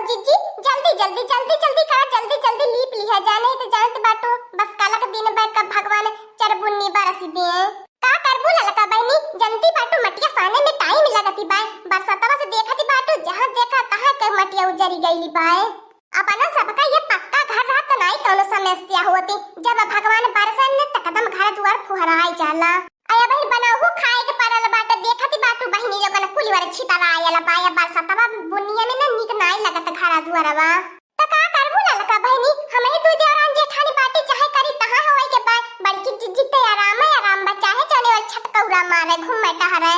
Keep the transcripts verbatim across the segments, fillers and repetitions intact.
जिज्जी, जल्दी, जल्दी, जल्दी, जल्दी करा, जल्दी, जल्दी लीप लिहा जाए, नहीं तो जानत बाटू, बस काला के दिन बा, कब भगवान चरबुन्नी बरस दिए। का करबू ललका बहिनी, जनती बाटू मटिया साने में टाइम लगती बाय, बरसतवा से देखती बाटू, जहाँ देखा तहाँ के मटिया उजरी गईली बाय। अपना सबका ये पक्का घर रहत त नाई कौनो समस्या होती, जब भगवान बरसन न त एकदम घर दुआर फुहराए जाला। अया बहिन, बनहु खाए के परल बाटे, देखत बाटू बहिनी लोगन कुलिवर छितरायल बा, या बरसतवा बुनिया में न नीक नाई लगत घरा दुआरवा। त का करबू ललका बहिनी, हमही दुइ देवरान जेठानी बाटी, चाहे करी तहाँ होए के बा, बड़की जिज्जी ते आराम है, आराम बा, चाहे चले और छटकौरा मारे, घूमे टहरे।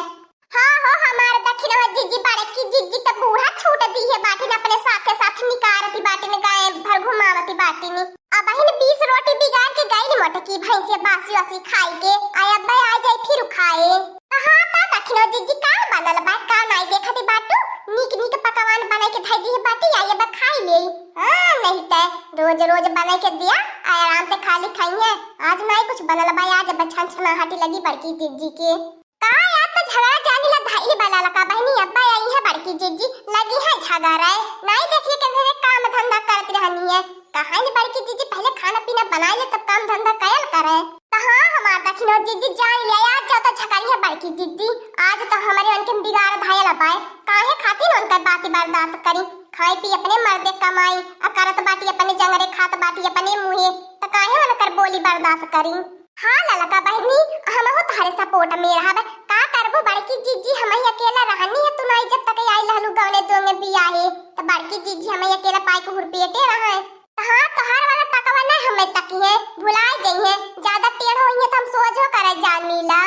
हाँ हो, हमार दखिनवा जिज्जी, बड़की जिज्जी त बूढ़ा छूट दिहे बाटिन, अपने साथे साथ निकारती बाटिन, गाय भर घुमावती बाटिन। अबहिन बीस रोटी बिगाड़ के गइल मोटकी भैंसिया बासी वासी खाई के, आ अब्बे आ जाई फिर खाए। हाँ त दखिनो जिज्जी, का बनल बा, का नाई देखती बाटू? नीक नीक पकवान बनाई के धई दिहे बाटी, आ अब्बे खाई ले। हाँ, नहीं त रोज रोज बनाई के दिया, आ आराम से खाली खाई है। आज नाई कुछ बनल बा, आज अब छनछनाहटी लगी बड़की जिज्जी के। का यार, त झगड़ा जानी ला धइल बा ललका बहिनी, अब्बा आई है बड़की जिज्जी, लगी है झगड़ा है। नाई देखिए के मेरे काम धंधा करत रहनी है। कहाँ ने बड़की जिज्जी, पहले खाना पीना बनाई ले, तब काम धंधा कयल करे। त हाँ, हमार दखिनो जिज्जी, जान ले, आज जाओ त झगड़ी है बड़की जिज्जी, आज त हमरे उनके बिगाड़ धायल बाय, काहे खातिर उनकर बात बर्दाश्त करी? खाई पी अपने मर्दे कमाई, आ करत बाटी अपने जंगरे, खात बाटी अपने मुँहे, त काहे उनकर बोली बर्दाश्त करी? हाँ ललका बहिनी, हमहू तोहरे support में रहब। का करबू बड़की जिज्जी, हमही अकेला रहनी है, तू नाई जब तक आई लहलू गवने दोंगे बियाहे, त बड़की जिज्जी हमही अकेला पाई के हुरपेटे रहे। त हाँ, तोहार वाला तकवा ना हमें तकी है, भुलाए जइहे, ज्यादा टेढ़ होइहे त हम सोझो करे जानीला।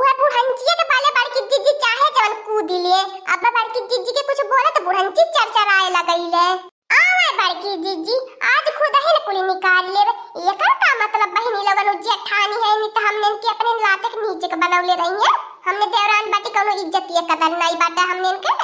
उहे बुढ़ंचिए के बाले बड़की जिज्जी चाहे जवन कूदी ले, अब बड़की जिज्जी के कुछ बोले त बुढ़ंची चरचराए लगइले। आवे बड़की जिज्जी, आज खुद ही न कुली निकाल लेवे। एकर का मतलब बहिनी लोगन उ जेठानी है, नहीं त हमने इनके अपने लाते के नीचे के बनौले रही है। हमने देवरान बाटी कौनो इज्जत ये कदर नहीं बाटे हमने इनके।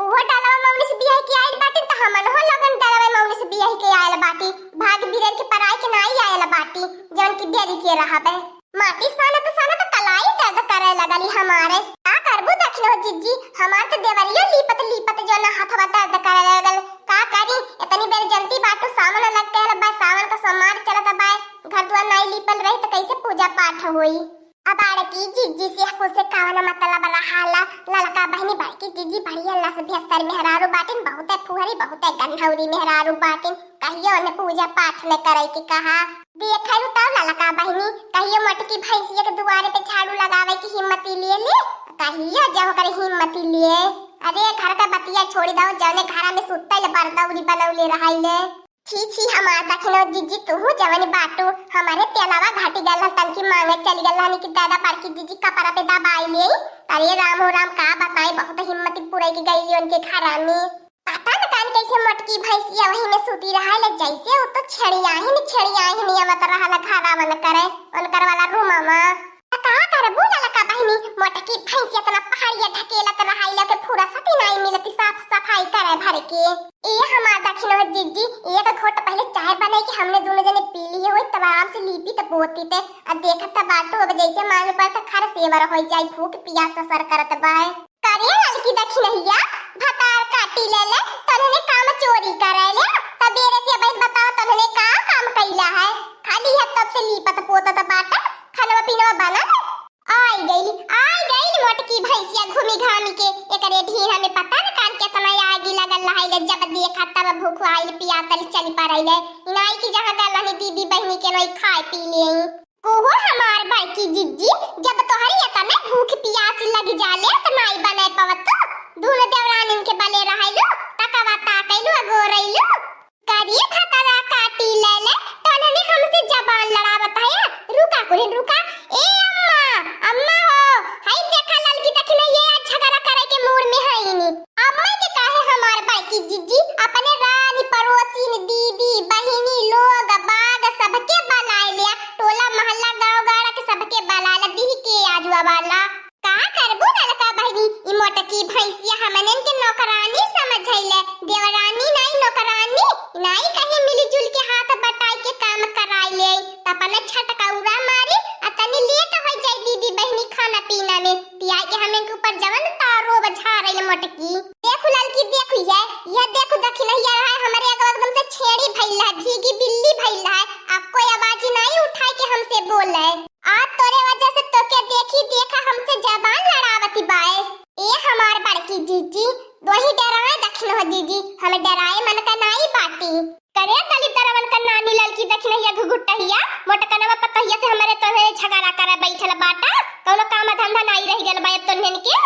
उहो डलवा मौलिस बियाह के आइल बाटी त हमन हो लोगन डलवा मौलिस बियाह के आइल बाटी। भाग बिरर के पराई के नाई आइल बाटी, जौन की डेरी के रहबे। माटी सानत सानत कलाई दर्द करे लगली हमारे। का करबू दखिनो जिज्जी, हमार त देवरियो लीपत लीपत जो ना हथवा दर्द करे लगल। का करी, इतनी बेर जनती बाटू सावन लग गयल बा, सावन का सोमवार चलत बा, घर दुआर नाई लीपल रही त कैसे पूजा पाठ होई? अब बड़की जिज्जी से कुल से कवन मतलब रहाला? ललका बहिनी बड़की जिज्जी बढ़िया लस भेसर मेहरारू बाटिन, बहुते फुहरी, बहुते गन्हौरी मेहरारू बाटिन। कहियो उन्हें पूजा पाठ न करे के कहा। देखलू तब ललका बहिनी, कहियो मोटकी भैंसिया के दुआरे पे झाड़ू लगावे की हिम्मती लिए ले, कहियो जब ओकर हिम्मती लिए। अरे घर का बतिया छोड़ी दो, जौने घरा में सुतल बरदौरी बनौले रहाइले। छी छी, हमार दखिनो जिज्जी, तुहू जवन बाटू, हमारे तेलावा घाटी गल हल, तनकी मांगे चली गल हनी कि दादा बड़की जिज्जी कपड़ा पे दबाई ले। अरे राम हो राम, का बताई, बहुत हिम्मती पुरई के गई उनके घरा में। पता न कान कैसे मोटकी भैंसिया वही में सूती रहा ले, जैसे वो तो छेड़ियाहिन, छेड़ियाहिन आवत रहा ला घरावन करे, उनकर वाला रूमवा। त का करबू ललका बहिनी, मोटकी भैंसिया इतना पहाड़िया ढकेलत रहा, ई लोग के फुरसत ही नाई मिलती साफ सफाई करे भर के। ए हमार दखिनो जिज्जी, एक घोट पहले चाय बनाई के हमने दोनों जने पी लिए होई, तब आराम से लीपी त पोती ते। आ देखत त बाटू, अब जैसे मालूम पड़त खर सेवर होई जाई, भूख पियास असर करत बाय। करे ललकी दखिनहिया, भतार काटी ले ले, तन्हने काम चोरी करे ले, तबेरे से भाई बताओ तन्हने का काम कैला है, खाली है तब से लीपत पोतत बाटा, खानवा पीनवा बनल। आई गइल, आई गइल मोटकी भैंसिया घूमी घामी के, एकरे ढीढ़ा में पता न कान केतना आगी लगल रहै ले, जब देखा तब भूख आइल पियासल चली पड़ै ले, इनाई की जहाँ गल रहनी दीदी बहिनी के नोई खाए पी ले। ओहो हमार बड़की जिज्जी, जब तोहरी एतना भूख पियास लग जाले त नाई बने पवत, दूनो देवरानिन के बले रहैलू, तकवा ताकैलू, अगोरैलू। करिए भतरा काटी ले ले, तोहने हमसे जबान लड़ावत है। रुका कुरिन रुका, ए अम्मा, अम्मा हो, हई देखा ललकी दखिनहिया झगड़ा करे के मूड में हईनी। अम्मा के काहे हमार बड़की जिज्जी अपने रानी, पड़ोसिन, दीदी, बहिनी, लोग, बाग सबके बलाए लिया, टोला, मोहल्ला, गाँव, गाड़ा के सबके बलाए ला, दिही के आजुआ वाला। का करबू ललका बहिनी, ई मोटकी भैंसिया हमनन के नौकरानी समझैले, देवरानी नाई नौकरानी, नाई कहीं मिलजुल के हाथ बटाई के काम कराई ले, त अपने छटकौरा मारी, आ तनी लेट हो जाई दीदी बहिनी खाना पीना में, पियाई के हमन के ऊपर जवन तारो बझा रही मोटकी। देखू ललकी, देखू ये, ये देखु दखिनहिया रहा है, हमरे आगे एकदम से छेड़ी भइल है, भीगी बिल्ली भइल है। अब कोई आवाज ही नाहीं उठाए के हमसे बोले। आज तोरे वजह से तोके देखी देखा हमसे जबान लड़ावती बाए। ए हमार बड़की जीजी, तोही डराए दखिनहो जीजी, हमें डराए मन का नाहीं बाटी। करे दलिद्दरवन का नानी ललकी दखिनहिया घुघुटहिया, मोटकनवा पतहिया से हमरे तोहरे झगड़ा करे बैठल बाटा, कौनो काम धंधा नाहीं रहि गल बा अब तोहन के।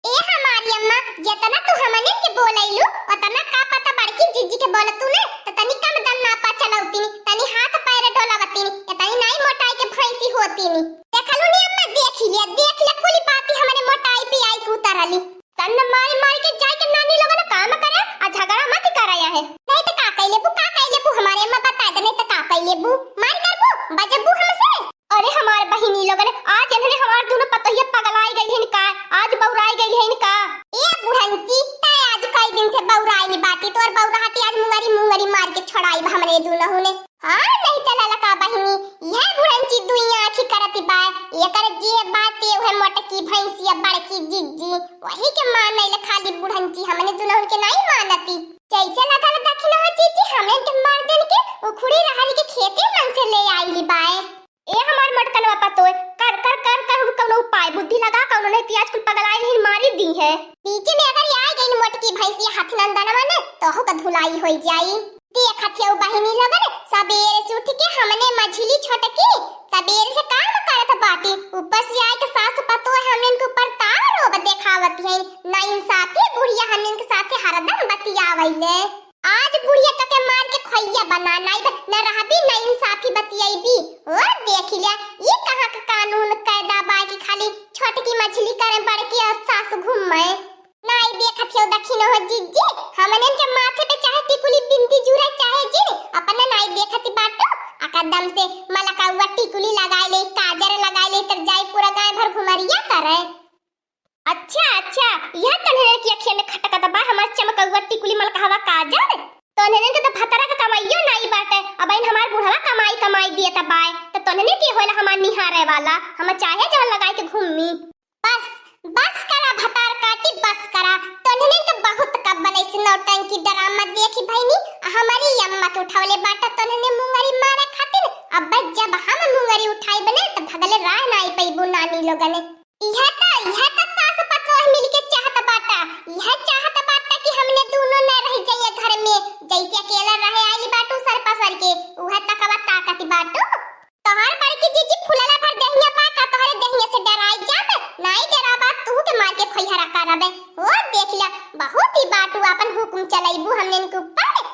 ए हमारी अम्मा, जेतना तू हमनिन के बोलैलू, ओतना का पता बड़की जीजी के बोलतू ने, त तनी कम दन्नापा चलौतीनी, तनी हाथ पैर डोलावतीनी, एतनी नाई मोटाई के भैंसी होतीनी। देखलू नी अम्मा, देखि लिया, देखि लिया, कुली बाती हमरे मोटाई पे आई के उतरली। तन मारी मारी के जाए के नानी लोगन काम करे, आ झगड़ा मत करे है। नहीं त का कइ लेबू, का कइ लेबू, हमारे अम्मा बता दे, नहीं त का कइ लेबू, मार करबू, बजबू हमसे? अरे हमार बहिनी लोगन, आज इन्हने हमार दुनो पतोहिया पगलाइ गइल हइन का, आज बौराइ गइल हइन का। ए बुढ़ंची, तै आज कई दिन से बौराइल बाटी, तोर बौराहटी आज मुंगरी मुंगरी मार के छोड़ाइब हमरे दुनहु ने। हाँ, नहीं त ललका बहिनी, यह बुढ़ंची दुई आँखी करती बाय, एकर जे बात ये उहे मोटकी भैंसिया बड़की जिज्जी, वही के मानैल खाली बुढ़ंची, हमने दुनहुन के नाई मानती। जैसे लगल दखिनहो जिज्जी, हमने के मर्दन के उखुड़ी रहल के खेते मन से ले आइली बाय। ए हमार मोटकनवा पतोय, कर, कर, कर, कर, कौनो उपाय बुद्धि लगा, कौनो नहीं त आज कुल पगलाइल ही मारी दीहे। बीच में अगर ये आ गई मोटकी भैंसी हाथी नंदनवा ने, तोहू का धुलाई होई जाई। देखत हऊ बहिनी लोगन, सबेरे से उठ के हमने मझिली छोटकी सबेरे से काम करत बाटी, ऊपर से आए के सास पतोय हमने के ऊपर तार रोब देखावत है। ना इंसाफी बुढ़िया हमने के साथे हरदम बतियावैले। आज बुढ़िया तोके मार के खोइया बना नाइब, न रहबी न इंसाफी बतियैबी। ओ देख लिया, ई कहाँ के कानून कायदा बा कि खाली छोटकी मझिली करे बड़की और सास घूमे। नाई देखत हो दखिनहो जिज्जी, हमनन के माथे पे चाहे टिकुली बिंदी जुरा चाहे जिन, अपने नाई देखत बाटू, एकदम से मलकौआ टिकुली लगाए ले, काजर लगाए ले, तब जाई पूरा गाय भर घुमरिया करे। अच्छा, अच्छा, यह तन्हरे की अखिया में खटकत बा, हमार चमकौआ टिकुली मलकहवा काजर? तन्हरे के तो भतरा के कमाइयो नाई बाटे, अब इन हमार बुढ़वा कमाई कमाई दिए त बाय, त तन्हरे के होला हमार निहारे वाला, हम चाहे जहाँ लगाई के घूमी। बस, बस करा भतार काटी, बस करा, तन्हरे के बहुत कब बनैसी नौटंकी ड्रामा देखी भैनी, आ हमारी अम्मा के उठवले बाटा तन्हरे मुंगरी मारे खातिर, अब जब हम मुंगरी उठाई बने त भगले राह नाई पैबू नानी लोगने। इहे त, इहे त सास पतोह मिलके चाहत बाटा। इहे चाहत बाटा कि हमने दुनो न रह जाइए घर में, जैसे अकेला रहे आइल बाटू सर पसर के, उहे तकवा ताकत बाटू। तोहर बड़की जीजी फुलला भर देहिया बा का, तोहरे देहिया से डराई जाब? नाई डराबा, तू के मार के खोइहरा करबे। ओ देख ला, बहुत ही बाटू, आपन हुकुम चलैबू हमने के ऊपर।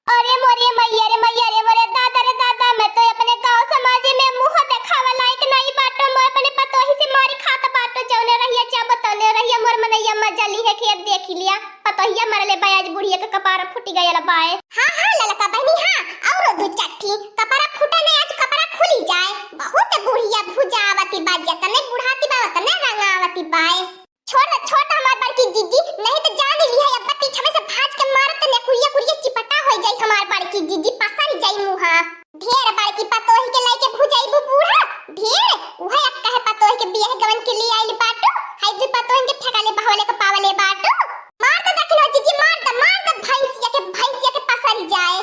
अरे मोरे मैया रे मैया रे मोरे दादा रे दादा, मैं तो अपने गाँव समाज में मुँह देखावा लायक नाई बाटो। मैं अपने पतोही से मारी खात बाटो, जौने रहिया जाबो तौने रहिया। मोर मनैया मजा ली है, खेत देख लिया, पतोहिया मरले बा, आज बुढ़िया के कपार फूटी गयल बाय। हाँ हाँ ललका बहनी, हाँ, औरो दू चट्ठी कपड़ा फूटे नहीं, आज कपड़ा खुली जाए। बहुत बुढ़िया भुजावती बा, जतने बुढ़ाती बा उतने रंगावती बाय। छोड़, छोड़ त हमार बड़की जीजी, नहीं त जान लिहा, अब्बा पीछे में से भाज के मारत त नेकुरिया कुरिया चिपटा होई जाई हमार बड़की जीजी, पसर जाई मुहा। ढेर बड़की पतोही के लइके भुजाइबू बूढ़ा, ढेर। उहे एक कहे पतोही के बियाह गवन के लिए आइल बाटू, हाय दू पतोहन के ठेकाले बहवले के पावले बाटू। मार त दखिनहो जीजी, मार त, मार त भैंसिया के, भैंसिया के पसर जाए।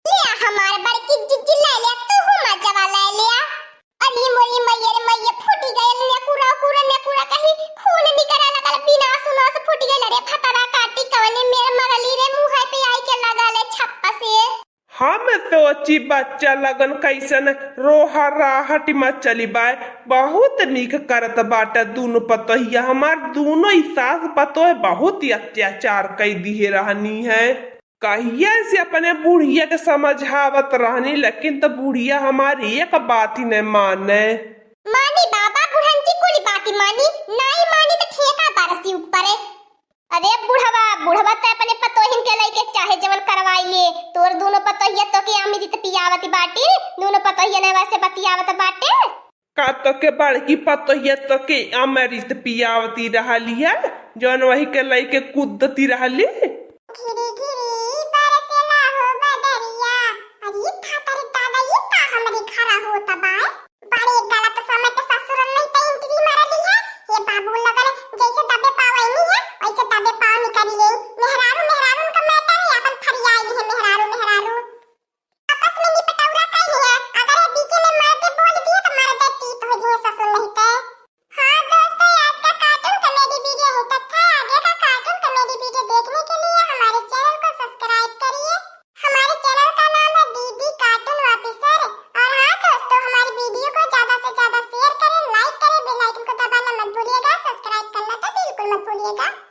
ले हमार बड़की जीजी ले ले, तू हूँ मजवा ले ले। अरे मोरी मैया रे मैया, फूटी गयल नेकुरा, कुरा, नेकुरा कहीं खून निकरे लगल, बिना सुनो से फूटी गयल रे, भतरा काटी कवने मेर मरली रे, मुँह पे आई के लगल है छप्पा से। हम सोची बच्चा लगन कैसन रोहा राहट मचली बाय, बहुत नीक करत बाटे दुनो पतोहिया हमार, दुनो ई सास पतोह बहुत ही अत्याचार कई दिहे रहनी है। कहिया से अपने बुढ़िया के समझावत रहनी, लेकिन त बुढ़िया हमार एक बात ही नहीं माने। मानी बाबा, बुढ़ंची कुली बाती मानी, नाई मानी त ठेका बरसी ऊपरे। अरे बुढ़वा, बुढ़वा त अपने पतोहिन के लइके चाहे जवन करवाई ले, तोर दुनो पतोहिया तोके अमृत पियावत बाटी, दुनो पतोहिया ने वैसे बतियावत बाटे। का तोके बड़की पतोहिया तोके अमृत पियावती रहली है, जौन वही के लइके कूदती रहली? घिरी घिरी बरसेला हो बदरिया, अरे ई खातर दादा, ई का हमरे घर होत बा? बड़े गलत समय पे ससुरन नहीं त entry मारली है। ये बाबू लगन जैसे दबे पाव आईनी है, वैसे दबे पाव निकल देखा,